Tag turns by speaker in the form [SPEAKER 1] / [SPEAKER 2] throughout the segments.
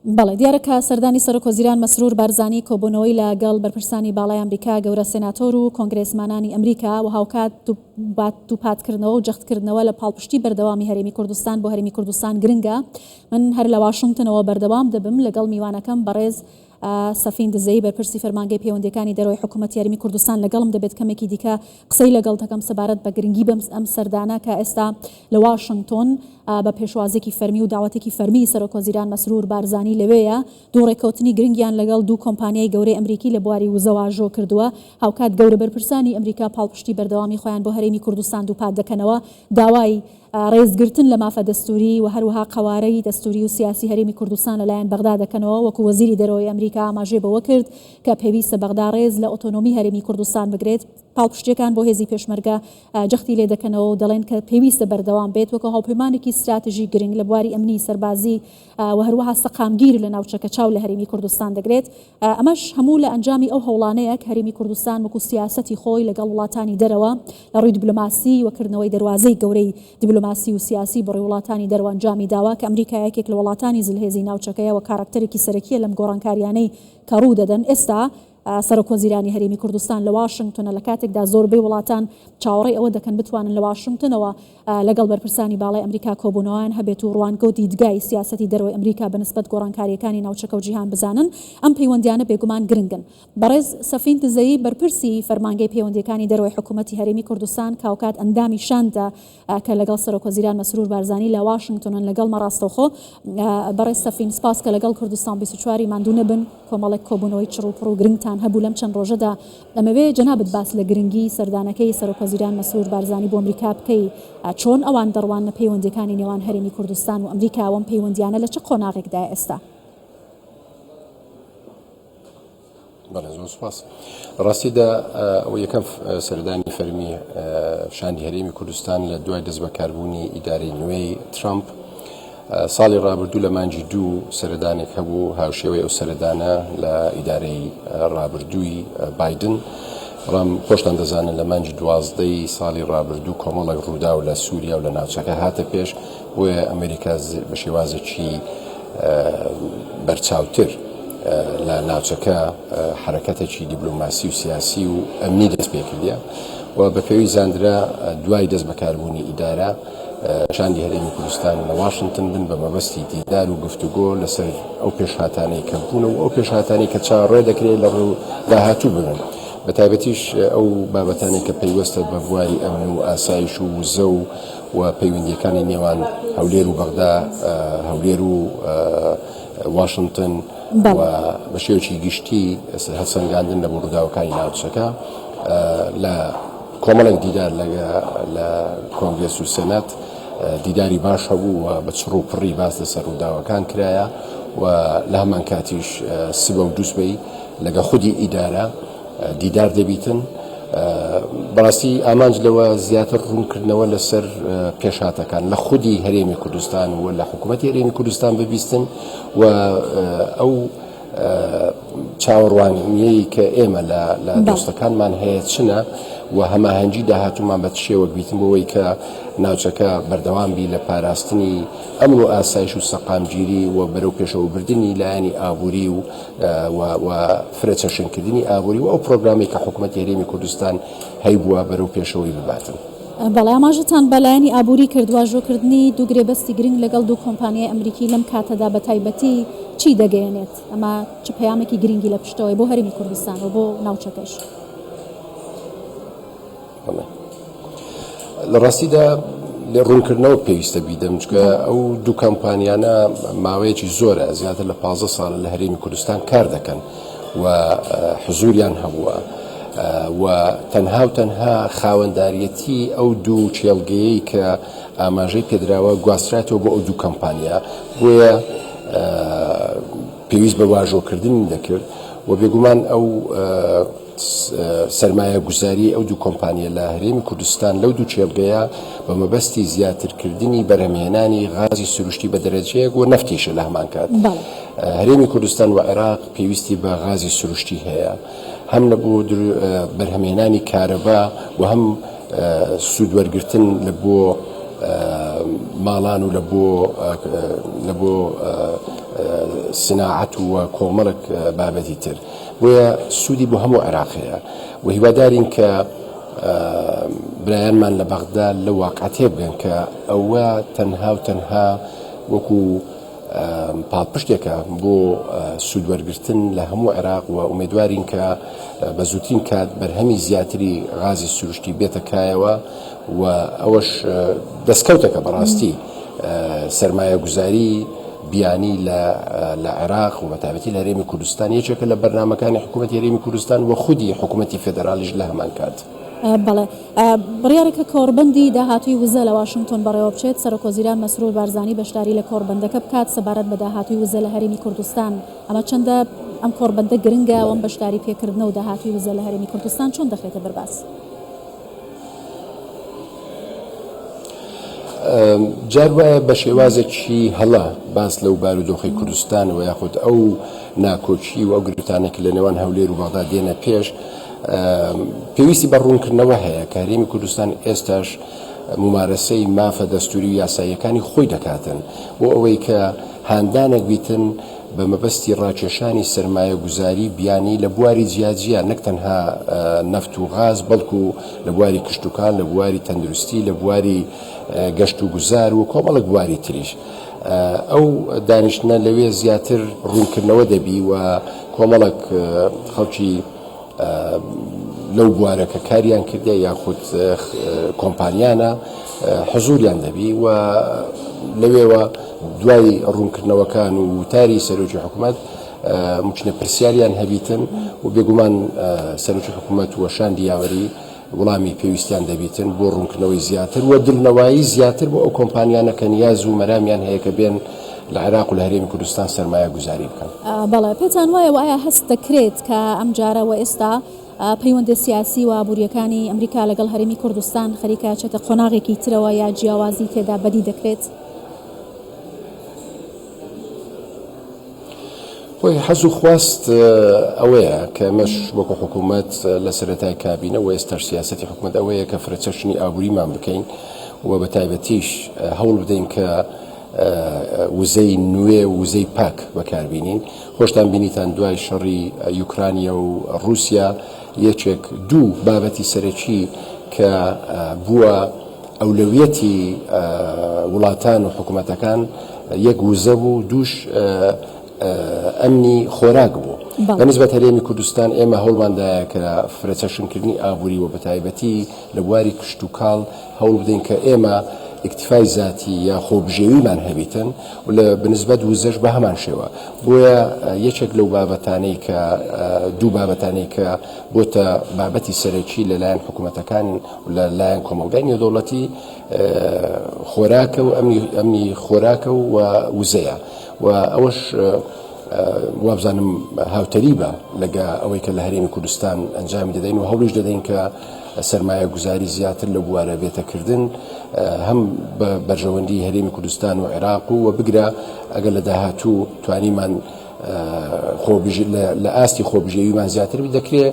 [SPEAKER 1] بەڵێ، دیارە کە سەردانی سەرۆکوەزیران مەسرور بارزانی کۆبوونەوەی لە گەڵ بەرپرسانی باڵای ئەمریکا، گەورە سێناتۆر و کۆنگرێسمانانی ئەمریکا و هاوکات دووپاتکردنەوە و جەختکردنەوە لە پاڵپشتی بەردەوامی هەرێمی کوردستان بۆ هەرێمی کوردستان گرنگە. من هەر لە واشنگتنەوە بەردەوام دەبم لەگەڵ میوانەکەم بەڕێز سەفین دزەیی بەرپرسی فەرمانگەی پەیوەندییەکانی دەرەوەی حکوومەتی هەرێمی کوردستان لەگەڵم دەبێت کەمێکی دیکە قسەی لەگەڵ دەکەم سەبارەت بە گرنگی بەم ئەم سەردانە کە ئێستا لە واشنگتۆن بە پێشوازێکی فەرمی و داوەتێکی فەرمی سەرۆکوەزیران مەسرور بارزانی لەوێیە دوو ڕێککەوتنی گرنگیان لەگەڵ دوو کۆمپانیای گەورەی ئەمریکی لە بواری وزە واژۆ کردووە هاوکات گەورە بەرپرسانی ئەمریکا پاڵپشتی بەردەوامی خۆیان بۆ هەرێمی کوردستان دووپات دەکەنەوە داوای ڕێزگرتن لە مافە دەستووری و هەروەها قەوارەی دەستووری و سیاسی هەرێمی کوردستان لەلایەن بەغدا دەکەنەوە، وەکو وەزیری دەرەوەی ئەمریکا ئاماژەی بەوە کرد کە پێویستە بەغدا ڕێز لە ئۆتۆنۆمی هەرێمی کوردستان بگرێت، پاڵپشتییەکان بۆ هێزی پێشمەرگە جەختی لێ دەکەنەوە و دەڵێن کە پێویستە بەردەوام بێت وەکو هاوپەیمانێکی ستراتژی گرنگ لە بواری ئەمنی سەربازی و هەروەها سەقامگیر لە ناوچەکە چاو لە هەرێمی کوردستان دەگرێت. ئەمەش هەموو لە ئەنجامی ئەو هەوڵانەیە کە هەرێمی کوردستان وەکو سیاسەتی خۆی لەگەڵ وڵاتانی دەرەوە لە ڕووی دیبلۆماسی و کردنەوەی دەروازەی گەورەی دیبلۆماسی و سیاسی بە ڕووی وڵاتانی دەرەوە ئەنجامی داوە کە ئەمریکا یەکێک لە وڵاتانی زلهێزی ناوچەکەیە و کاراکتەرێکی سەرەکیە لەم گۆڕانکاریانەی کە ڕوو دەدەن ئێستا سەرۆکوەزیرانی هەرێمی کوردستان لە واشنگتنە لە کاتێکدا زۆربەی وڵاتان چاوەڕێی ئەوە دەکەن بتوانن لە واشنگتنەوە لەگەڵ بەرپرسانی باڵای ئەمریکا کۆبوونەوەیان هەبێت و ڕوانگە و دیدگای سیاسەتی دەرەوەی ئەمریکا بە نسبەت گۆڕانکارییەکانی ناوچەکە و جیهان بزانن. ئەم پەیوەندییانە بێگومان گرنگن. بەڕێز سەفین دزەیی بەرپرسی فەرمانگەی پەیوەندییەکانی دەرەوەی حکوومەتی هەرێمی کوردستان کە هاوکات ئەندامی شاندە کە لەگەڵ سەرۆکوەزیران مەسرور بارزانی لە واشنگتنن لەگەڵمە ڕاستەوخۆ. بەڕێز سەفین سپاس کە لەگەڵ کوردستان 24 ی ماندوو نەبن. کۆمەڵێک کۆبوونەوەی چڕ و پڕ و گرنگتان هەبوو لەم چەند ڕۆژەدا. دەمەوێ جەنابت باس لە گرنگی سەردانەکەی سەرۆکوەزیران مەسرور بارزانی بۆ ئەمریکا بکەی، چۆن ئەوان دەڕواننە پەیوەندییەکانی نێوان هەرێمی کوردستان و ئەمریکا و ئەم پەیوەندییانە لە چ قۆناغێکدایە ئێستا؟
[SPEAKER 2] بەڵێ زۆر سوپاس. لە ڕاستیدا ئەوە یەکەم سەردانی فەرمی شاندی هەرێمی کوردستان لە دوای دەستبەکاربوونی ئیدارەی نوێی ترامپ ساڵی ڕابردوو لە مانگی دوو سەردانێک هەبوو هاوشێوەی ئەو سەردانە لە ئیدارەی ڕابردووی بایدن، بەڵام خۆشتان دەزانن لە مانگی دوازدەی ساڵی ڕابردوو کۆمەڵێک ڕووداو لە سووریا و لە ناوچەکە هاتە پێش، بۆیە ئەمریکا بە شێوازێکی بەرچاوتر لە ناوچەکە حەرەکەتێکی دیبلۆماسی و سیاسی و ئەمنی دەست پێکردە و بە پێویست زاندرا دوای دەست بەکاربوونی ئیدارە شاندی هەرێمی کوردستان لە واشنتن بن بە مەبەستی دیدار و گفتوگۆ لەسەر ئەو پێشهاتانەی کە بوون و ئەو پێشهاتانەی کە چاوەڕێ دەکرێت لە ڕوو داهاتوو ببن بە تایبەتیش ئەو بابەتانەی کە پەیوەستە بە بواری ئەمن و ئاسایش و وزە و و پەیوەندییەکانی نێوان هەولێر و بەغدا هەولێر و واشنتن و بە شێوەیەکی گشتی هەڵسەنگاندن لە بۆ ڕووداوەکانی ناوچەکە لە کۆمەڵێک دیدار لە کۆنگرێس و سێنات دیداری باش هەبوو و بە چڕ و پڕی باس لەسەر ڕووداوەکان کرایە و لە هەمان کاتیش سبە و دووسبەی لەگە خودی ئیدارە دیدار دەبیتن. بەڕاستی ئامانج لەوە زیاتر ڕوونکردنەوە لەسەر پێشهاتەکان لە خودی هەرێمی کوردستان و لە حکوومەتی هەرێمی کوردستان ببیستن و ئەو چاوەڕوانییەی کە ئێمە لە لە دۆستەکانمان هەیە چنە و هەماهەنگی داهاتوومان بە چ شێوەک بیتن بۆ ئەوەی کە ناوچەکە بەردەوام بی لە پاراستنی ئەمن و ئاسایش و سەقامگیری و بەرەو پێشەوەبردنی لایەنی ئابووری و و فرەچەشنکردنی ئابووری و ئەو پرۆگرامەی کە حکوومەتی هەرێمی کوردستان هەیبووە بەرەو پێشەوەی بباتن.
[SPEAKER 1] بەڵێ ئاماژەتان بە لایەنی ئابووری کرد، واژۆکردنی دوو گرێبەستی گرنگ لەگەڵ دوو کۆمپانیای ئەمریکی لەم کاتەدا بە تایبەتی چی دەگەیەنێت؟ ئەمە چ پەیامێکی گرنگی لە پشتەوەیە بۆ هەرێمی کوردستان و بۆ ناوچەکەش؟
[SPEAKER 2] بەڵێ لە ڕاستیدا لێ ڕوونکردنەوە پێویستە بیدەم چکە ئەو دوو کەمپانیانە ماوەیەکی زۆرە زیاتر لە 15 ساڵە لە هەرێمی کوردستان کار دەکەن و حزوریان هەبووە و تەنها و تەنها خاوەنداریەتی ئەو دوو کێڵگەیەی کە ئاماژەی پێدراوە گواستراتەوە بۆ ئەو دوو کەمپانیا بۆیە پێویست بە واژۆکردنی دەکرد و بێگومان ئەو سەرمایەگوزاری ئەو دوو کۆمپانیە لە هەرێمی کوردستان لەو دوو کێڵگەیە بە مەبەستی زیاترکردنی بەرهەمهێنانی غازی سروشتی بە دەرەجەیەک و نەفتیشە لە هەمان کات هەرێمی کوردستان و عێراق پێویستی بە غازی سروشتی هەیە هەم لە بۆ بەرهەمهێنانی کارەبا و هەم سوود وەرگرتن لە بۆ ماڵان و لە بۆ لە بۆ. سناعەت و کۆمەڵێک بابەتی تر. بۆیە سوودی بۆ هەموو عێراق هەیە و هیوادارین کە برایانمان لە بەغدا لەو واقعە تێبگەن کە ئەوە تەنها و تەنها وەکو پاڵپشتێکە بۆ سوودوەرگرتن لە هەموو عێراق و ئومێدوارین کە بە زووترین کات بەرهەمی زیاتری غازی سروشتی بێتە کایەوە و ئەوەش دەستکەوتێکە بەڕاستی سەرمایەگوزاری بیانی لە لە عێراق و بەتایبەتی لە هەرێمی کوردستان یەکێکە لە بەرنامەکانی حکوومەتی هەرێمی کوردستان و خودی حکوومەتی فێدرالیش لە هەمان کات.
[SPEAKER 1] بەڵێ. بڕیارە کە کۆڕبەندی داهاتووی وزە لە واشنتۆن بەڕێوەبچێت، سەرۆکوەزیران مەسرور بارزانی بەشداری لە کۆڕبەندەکە بکات سەبارەت بە داهاتووی وزە لە هەرێمی کوردستان. ئەمە چەندە ئەم کۆڕبەندە گرنگە و ئەم بەشداری پێکردنە و داهاتووی وزە لە هەرێمی کوردستان چۆن دەخرێتە بەرباس؟
[SPEAKER 2] جار وایە بە شێوازێکی هەڵە باس لەو بارودۆخی کوردستان و یاخود ئەو ناکۆکی و ئەو گرفتانێک لە نێوان هەولێر و بەغدا دێنە پێش پێویستی بە ڕوونکردنەوە هەیە کە هەرێمی کوردستان ئێستاش ممارەسەی مافە دەستوری و یاساییەکانی خۆی دەکاتن بۆ ئەوەی کە هاندانێک بیتن بە مەبەستی ڕاکێشانی سەرمایەگوزاری بیانی لە بواری جیاجیا نەک تەنها نەفت و غاز بەڵکو لە بواری کشتوکاڵ، لە بواری تەندروستی، لە بواری گەشت و گوزار و کۆمەڵێک بواری تریش. ئەو دانیشتنە لەوێ زیاتر ڕوونکردنەوە دەبی و کۆمەڵێک خەڵکی لەو بوارە کە کاریان کردە یاخود کۆمپانیانە حزوریان دەبی و لەوێوە دوای ڕوونکردنەوەکان و وتاری سەرۆکی حکوومەت ممکنە پرسیاریان هەبیتن و بێگومان سەرۆکی حکوومەت و شاندی یاوەری وڵامی پێویستیان دەبیتن بۆ ڕوونکردنەوەی زیاتر و دڵنەوایی زیاتر بۆ ئەو کۆمپانیانە کە نیاز و مەرامیان هەیە کە بێن لە عێراق و لە هەرێمی کوردستان سەرمایە گوزاری بکەن.
[SPEAKER 1] بەڵێ، پێتان وایە و ئایا هەست دەکرێت کە ئەمجارە و ئێستا پەیوەندە سیاسی و ئابوورییەکانی ئەمریکا لەگەڵ هەرێمی کوردستان خەریکە ئەچێتە قۆناغێکی ترەوە یا جیاوازی تێدا بەدی دەکرێت؟
[SPEAKER 2] خۆی حەز و خواست ئەوەیە کە ئێمەش وەکو حکوومەت لە سەرەتای کابینە و ئێستاش سیاسەتی حکوومەت ئەوەیە کە فرەچەشنی ئابووریمان بکەین و بە تایبەتیش هەوڵ بدەین کە وزەی نوێ و وزەی پاک بەکاربینین. خۆشتان بینیتان دوای شەڕی یوکرانیا و ڕووسیا یەکێک دوو بابەتی سەرەکی کە بووە ئەولەویەتی وڵاتان و حکوومەتەکان یەک وزە بوو دووش ئەمنی خۆراک بوو. بە نسبەت هەرێمی کوردستان ئێمە هەوڵماندایە کە فرەچەشنکردنی ئابووری و بەتایبەتی لە بواری کشتوکاڵ هەوڵ بدەین کە ئێمە ئیکتیفای زاتی یا خۆبژێویمان هەبیتن و لە بنسبەت وزەش بە هەمان شێوە. بۆیە یەکێک لەو بابەتانەی کە دوو بابەتانەی کە بۆتە بابەتی سەرەکی لە لایەن حکوومەتەکان و لە لایەن کۆمەڵگای نێودەوڵەتی خۆراکە و ئەمنی خۆراکە و وزەیە و ئەوەش وابزانم هاوتەریبە لەگە ئەوەی کە لە هەرێمی کوردستان ئەنجامی دەدەین و هەوڵیش دەدەین کە سەرمایەگوزاری زیاتر لەو بوارە بێتە کردن هەم بە بەرژەوەندی هەرێمی کوردستان و عێراق و بگرە ئەگەر لە داهاتوو توانیمان لە ئاستی خۆبژێویمان زیاتر بی دەکرێ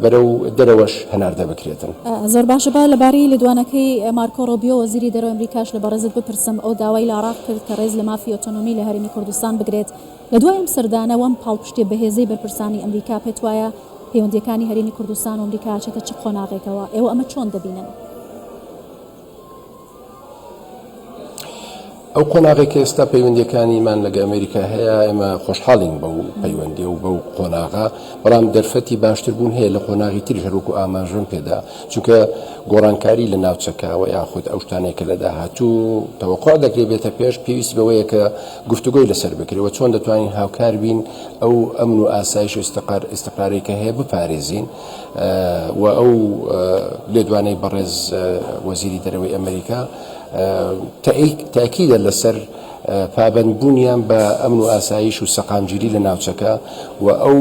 [SPEAKER 2] بەرەو دەرەوەش هەناردە بکرێتن.
[SPEAKER 1] زۆر باشە با لەبارەی لێدوانەکەی مارکۆ ڕۆبیۆ وەزیری دەرەوەی ئەمریکاش لە بەڕێزت بپرسم ئەو داوای لە عێراق کرد کە ڕێز لە مافی ئۆتۆنۆمی لە هەرێمی کوردستان بگرێت لە دوای ئەم سەردانە و ئەم پاڵپشتیە بەهێزەی بەرپرسانی ئەمریکا پێت وایە پەیوەندیەکانی هەرێمی کوردستان و ئەمریکا ئەچێتە چ قۆناغێکەوە ئێوە ئەمە چۆن دەبینن؟
[SPEAKER 2] ئەو قۆناغێک کە ئێستا پەیوەندیەکانیمان لەگە ئەمریکا هەیە ئێمە خۆشحاڵین بەو پەیوەندی و بەو قۆناغە بەڵام دەرفەتی باشتر بوون هەیە لە قۆناغی تریش هەروەکو ئاماژەم پێدا چونکە گۆڕانکاری لە ناوچەکە و یاخود ئەو شتانەی کە لە داهاتوو تەوەقع دەکرێت بێتە پێش پێویستی بەوەیە کە گفتوگۆی لەسەر بکرێت و چۆن دەتوانین هاوکار بین ئەو ئەمن و ئاسایش و ئیستقرارەی کە هەیە بپارێزین و ئەو لێدوانەی بەڕێز وەزیری دەرەوەی ئەمریکا تاکیدە لەسەر پابەندبوونیان بە ئەمن و ئاسایش و سەقامگیری لە ناوچەکە و ئەو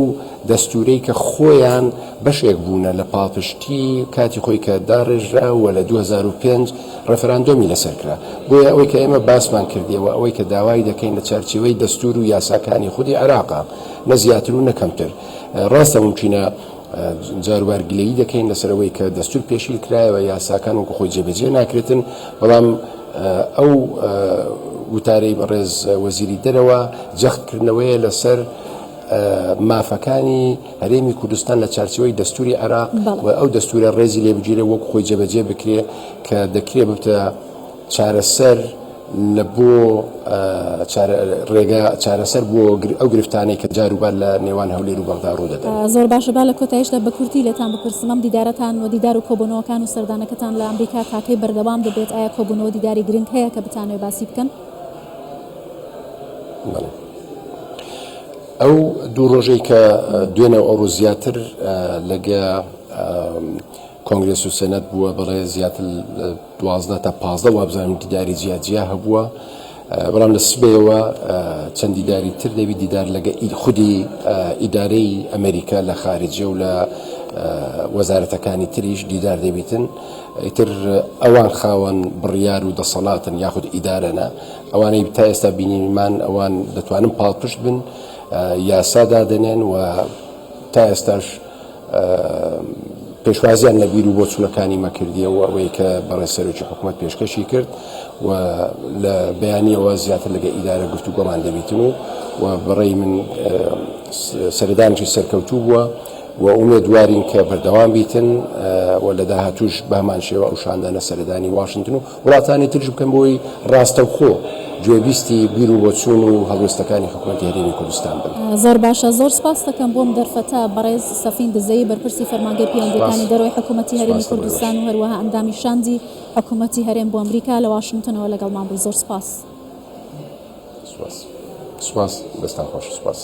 [SPEAKER 2] دەستوورەی کە خۆیان بەشێک بوونە لە پاڵپشتی کاتی خۆی کە داڕێژرا و لە 2005 ڕێفراندۆمی لەسەر کرا. بۆیە ئەوەی کە ئێمە باسمان کردیە و ئەوەی کە داوای دەکەین لە چارچێوەی دەستوور و یاساکانی خودی عێراقە نە زیاتر و نە کەمتر. ڕاستە مومکینە جاروبار گلەیی دەکەین لەسەر ئەوەی کە دەستوور پێشیل کرایەوە یاساکان وەکو خۆی جێبەجێ ناکرێتن بەڵام ئەو وتارەی بەڕێز وەزیری دەرەوە جەختکردنەوەیە لەسەر مافەکانی هەرێمی کوردستان لە چارچێوەی دەستوری عێراق و ئەو دەستورە ڕێزی لێ بگیرێ وەک خۆی جێبەجێ بکرێ کە دەکرێ ببتە چارەسەر لە بۆ ڕێگا چارەسەر بۆ ئەو گرفتانەی کە جاروبار لە نێوان هەولێر و بەغدا ڕوو دەدەن.
[SPEAKER 1] زۆر باشە با لە کۆتاییشدا بە کورتی لێتان بپرسم ئەم دیدارەتان و دیدار و کۆبوونەوەکان و سەردانەکەتان لە ئەمریکا تا کەی بەردەوام دەبێت ئایا کۆبوونەوە دیداری گرنگ هەیە کە بتانەوێ باسی بکەن؟
[SPEAKER 2] بەڵێ. ئەو دوو ڕۆژەی کە دوێنێ و ئەوڕۆ زیاتر لەگە کۆنگرێس و سێنەت بووە بەڵێ زیاتر 12 تا 15 وابزانم دیداری جیا جیا هەبووە بەڵام لە سبەیەوە چەند دیداری تر دەبی دیدار لەگە خودی ئیدارەی ئەمریکا لە خارجە و لە وەزارەتەکانی تریش دیدار دەبیتن ئیتر ئەوان خاوەن بڕیار و دەسەڵاتن یاخود ئیدارەنە ئەوانەی تا ئێستا بینیمان ئەوان دەتوانن پاڵپشت بن یاسا دادەنێن و تا ئێستاش پێشوازیان لە بیر و بۆچوونەکانی مە کردیە و ئەوەی کە بەڕێز سەرۆکی حکوومەت پێشکەشی کرد و لە بەیانیەوە زیاتر لەگە ئیدارە گفتوگۆمان دەبیتن و و بەڕێی من سەردانێکی سەرکەوتوو بووە و ئومێدوارین کە بەردەوام بیتن و لە داهاتووش بەهەمان شێوە ئەو شاندانە سەردانی واشنتن و وڵاتانی تریش بکەن بۆی ڕاستەوخۆ گوێبیستی بیر و بۆچوون و هەڵوێستەکانی حکومەتی هەرێمی کوردستان بن.
[SPEAKER 1] زۆر باشە زۆر سپاست دەکەم بۆم دەرفەتە بەڕێز سەفین دزەیی بەرپرسی فەرمانگەی پەیوەندیەکانی دەرەوەی حکومەتی هەرێمی کوردستان و هەروەها ئەندامی شاندی حکومەتی هەرێم بۆ ئەمریکا لە واشنتنەوە لەگەڵمان بووی زۆر سپاس.
[SPEAKER 2] سپاس. سپاس دەستان خۆش سپاس.